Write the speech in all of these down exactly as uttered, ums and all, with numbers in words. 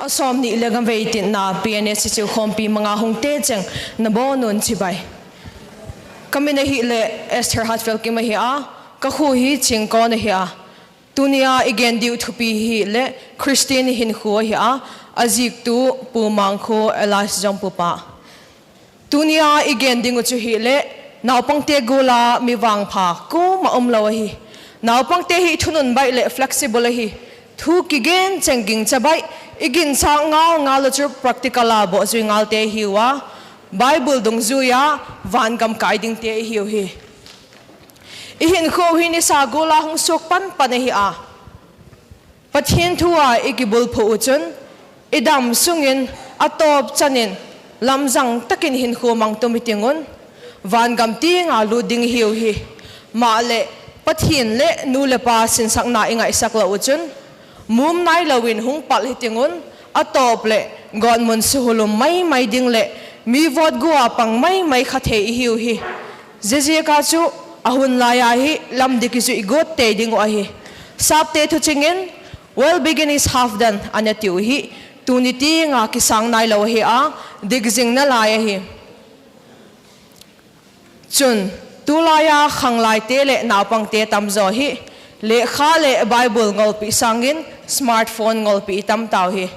Somni le gam vei tinna P N S chu khompi manga hung te cheng nabonun chibai. Kamin ahile Esther Hatfield Kim ahi a, kakhu hi Chingkon ahi a. Tunia igen diu thupi hile Christian hinkho ahi a, ajiktu Pu Mangkhu alias Jompupa. Tunia igen dingu chu hile, naupangte gola mi vangpha koma umlou ahi. Naupangte hi thunun baih le flexible ahi. Thu kigen cheng gingcha baih, igincha ngal ngal u chu practical a boh jui ngalte ihiu a, Bible dungjuia vangam kai dingte ihiu hi. Ihinkho hi nisa gola hung suk panpan ahi a. Pathen thua ikibulphu u chun, idam sungin atop chanin lamjang takin hinkho mangtum hitingun, vangam tinga lut ding ihiu hi. Male, Pathen le nu le pa sinsakna ingaisah lou u chun, mum nailouvin hung pal hitingun, atop le gotmun suhulum maimai ding le mi vot gua pang maimai kha thei ihiu hi. Jejeka chu ahun laiya hi lamdik ijui got tei dingu ahi. Sapte thuchingin, "Well begin is half done," anatiu hi. Tuni tinga kisang nailou ahi a, dik jing nalai ahi. Chun, tulaiya khanglaite le naupangte tamjo hi, lekha le Bible ngolpi sangin smartphone ngolpi itam tauhi.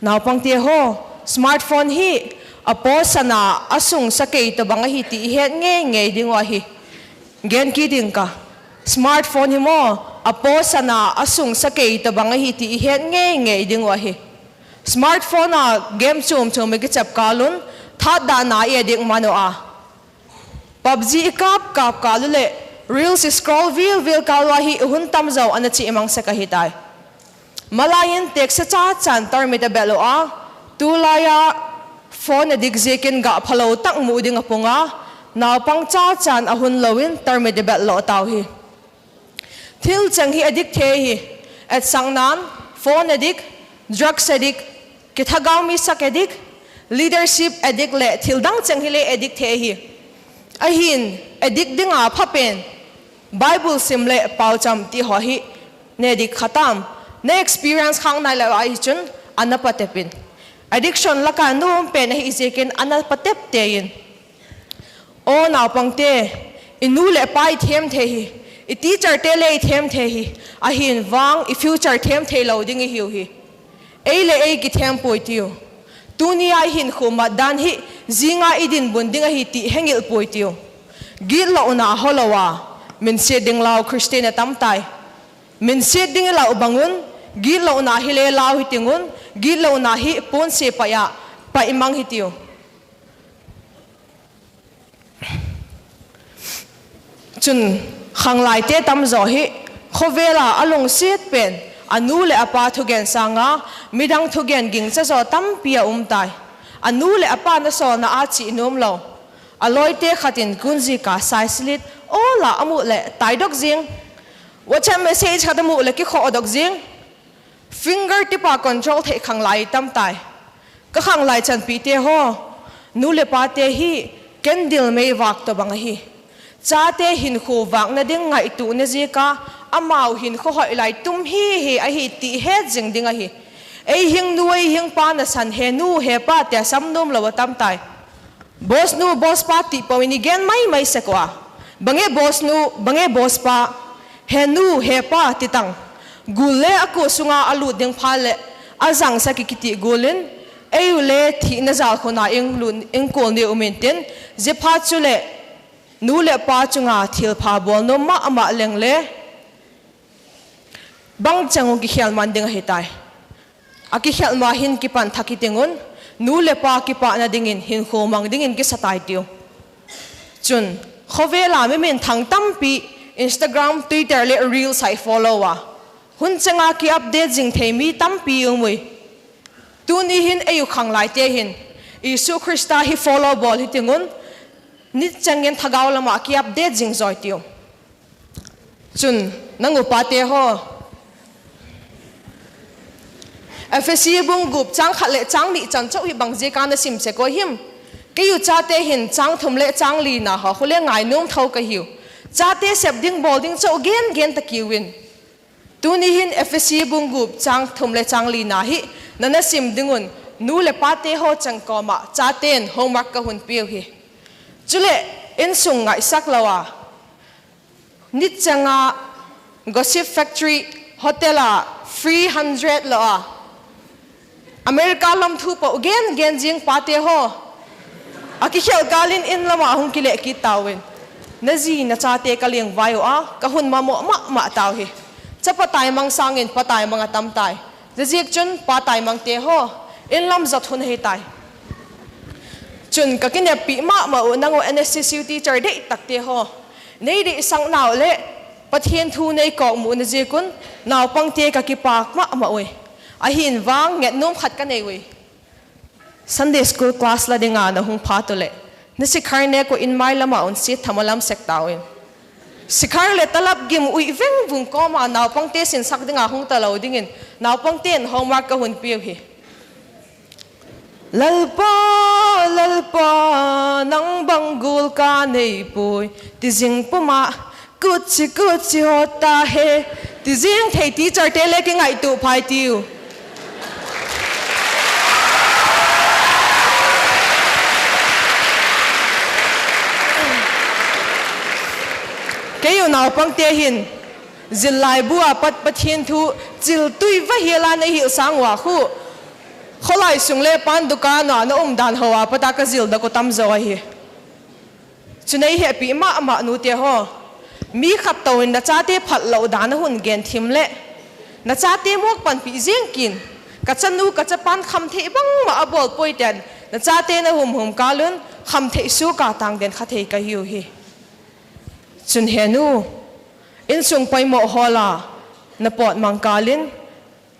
Naupangte ho, smartphone hi aposana asung sakei tobang ahi ti ihet ngeingei dingu ahi. Gen kit ding ka. Smartphone hi mo, aposana asung sakei tobang ahi ti ihet ngeingei dingu ahi. Smartphone a game chom chom ikichep kalun, thatdana i addict manu a. PUBG ikap kap kalu le, reels iscroll vil vil kalu ahi, ihun tamjo ana chemang sek ahitai. Malaiyin text cha chan tarmit abel u a, tulaiya phone addict jikin gah phalou tah mu ding apung a, naupang cha chan ahun louvin tarmit abel lou tauhi. Thil cheng hi addict thei hi, etsaknan, phone addict, drugs addict, kithagau mi sak addict, leadership addict le thil dang cheng hi le addict thei hi. Ahin, addict dinga phapen, Bible sim le paucham ti ho hi, ne addict khatam, ne experience khang nailou ahi chun, ana patepin. Addiction laka nom pen ahi jikin ana patep tein. O naupangte, inu le pa ithem thei hi, i teacher te le ithem thei hi, ahin vang i future them thei lou ding ihiu hi. Ei le ei kithem poi tiu. Tunia ihinkho mat dan hi, jinga idinmun ding ahi ti hengil poi tiu. Gitlouna holouva, minset ding lau Christian atam tai. Minset ding ilou bangun, gitlouna hi le lau hitingun, gitlouna hi ponse paiya, pai mang hitiu. Chun, khanglaite tamjo hi, khovela alungset pen, anu le apa thugen sanga, midang thugen gingcha jo tampi aum tai. Anu le apa nasolna a chi nom lou. Aloite khatin kunjika saisilit, ola amu le taidok jing. WhatsApp message khat amu le kikhohdok jing. Finger tip a control thei khanglai tamtai. Ka khanglai chanpite ho, nu le pate hi candle mei vak tobang ahi. Chate hinkho vakna ding ngaituhna jika, amau hinkho hoilai tum hi hi ahi ti het jing ding ahi. Ei hing nu, ei hing pa nasan he nu, he pa tia samnom lou atamtai. Boss nu, boss pa ti poi ni gen maimai sek uva. Bange boss nu, bange boss pa, he nu, he pa ti tang. Gul le aku sunga alut ding pha le, ajang sa ki kiti gulin, eiu le thina jal khona ing lut, ing kul ni umin tin, jepha chu le, nu le pa chunga thilpha bol nom mama leng le, bang chang u kikhel man ding ahitai. Akikhel ma hin kipan thak hitingun, nu le pa kipana dingin, hinkho mang dingin kisa tai tiu. Chun, khovela mi minthang tampi, Instagram, Twitter le Reels a i follow a. Hun changa ki update jing thei mi tampi um ui. Tuni hin eiu khanglaite hin, Jesu Christa hi follow bol hitingun, nit changin thagau lama ki update jing joi tiu. Chun, nang u pate ho. Ephesi bung gup chang khat le chang ni chan chauh hi bang jeh a na sim sek u him. Keiu chate hin chang thum le chang li na ho, khu le ngainom tho ka hiu. Chate sep ding bol ding chauh gen gen ta kiu in. Tuni hin Ephesi bung gup chang thum le chang li na hi Nana sim dingun, nu le pate ho cheng koma chaten homework kahun piu hi. Chule, insung ngaisah lou a, nitchanga Gossip Factory hotel a three hundred lou a, America lam thu po gen gen jing pate ho, akikhel kalin in lama hung kile kit tauvin, naji nachate kaleng vai u a, kahun mamo mama tau hi. Chapa taimang sangin pa taimang atam tai. Jajik chun pa taimang te ho, in lam jot hun ahi tai. Chun kakineppi mama u, nangho N S C C U teacher deitak te ho, nei deisah nau le Pathen thu nei kok mu najikun, naupang te kakipak mama ui. Ahin vang nget nom khat kanei ui. Sunday school class la dinga nahung phat ule, nasikhar ne ko in mai lama un sit thamalam sek tauvin. Sikhar le talap gim ui veng vung koma naupang te sinsak dinga hung talou dingin, naupang ten homework kahun piu hi. Lalpa, Lalpa, nang bang gul kanei poi, tijing puma, kuchi kuchi hota he, tijing thei teacher te le kingaito phai tiu. Keiu naupang te hin, jil laibu a pat Pathen thu, chil tui vahila nei hil sang uva khu, kholai sung le pan dukan a na um dan hoa pata kajil da ko tamjo ahi. Chu nei hepi mama nu te ho, mi khat touvin nachate phatlou dan ahun gen thim le, nachate mok panpi jing kin, kachanu kachapan khamthei bangma abol poi ten, nachate nahum hum kalun, khamthei suka tang den khathei kahiu hi. Chun henu, insung poimo hola, napot mang kalin,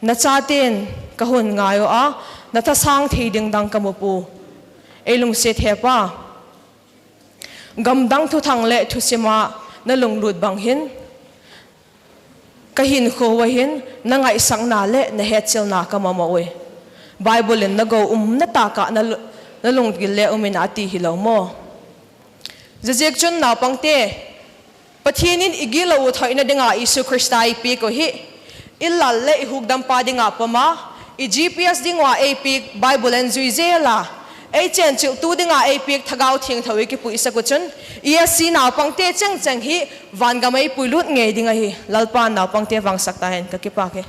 nachaten kahun ngai u a, nathasang thei ding dang kamu pu. Ei lungset hepa, gamdang thuthang le thusima nalunglut bang hin, kahinkho uva hin nangaisahna le nahetchelna kamamo ui. Bible in nagou umna tah a nalunggil le umin ati hilou mo. Jajik chun naupang te, Pathen in igilou u thoina dinga Jesu Christa eipeh u hi, ilal le ihukdampa dinga poma, i G P S dinga eipeh Bible in jui jela, eichenchiltu dinga eipeh Thagau Thengtho ikipuisak u chun, E S C naupang te chengcheng hi vangam eipuilut ngei ding ahi. Lalpan naupang te vangsak tahen, kakipak e.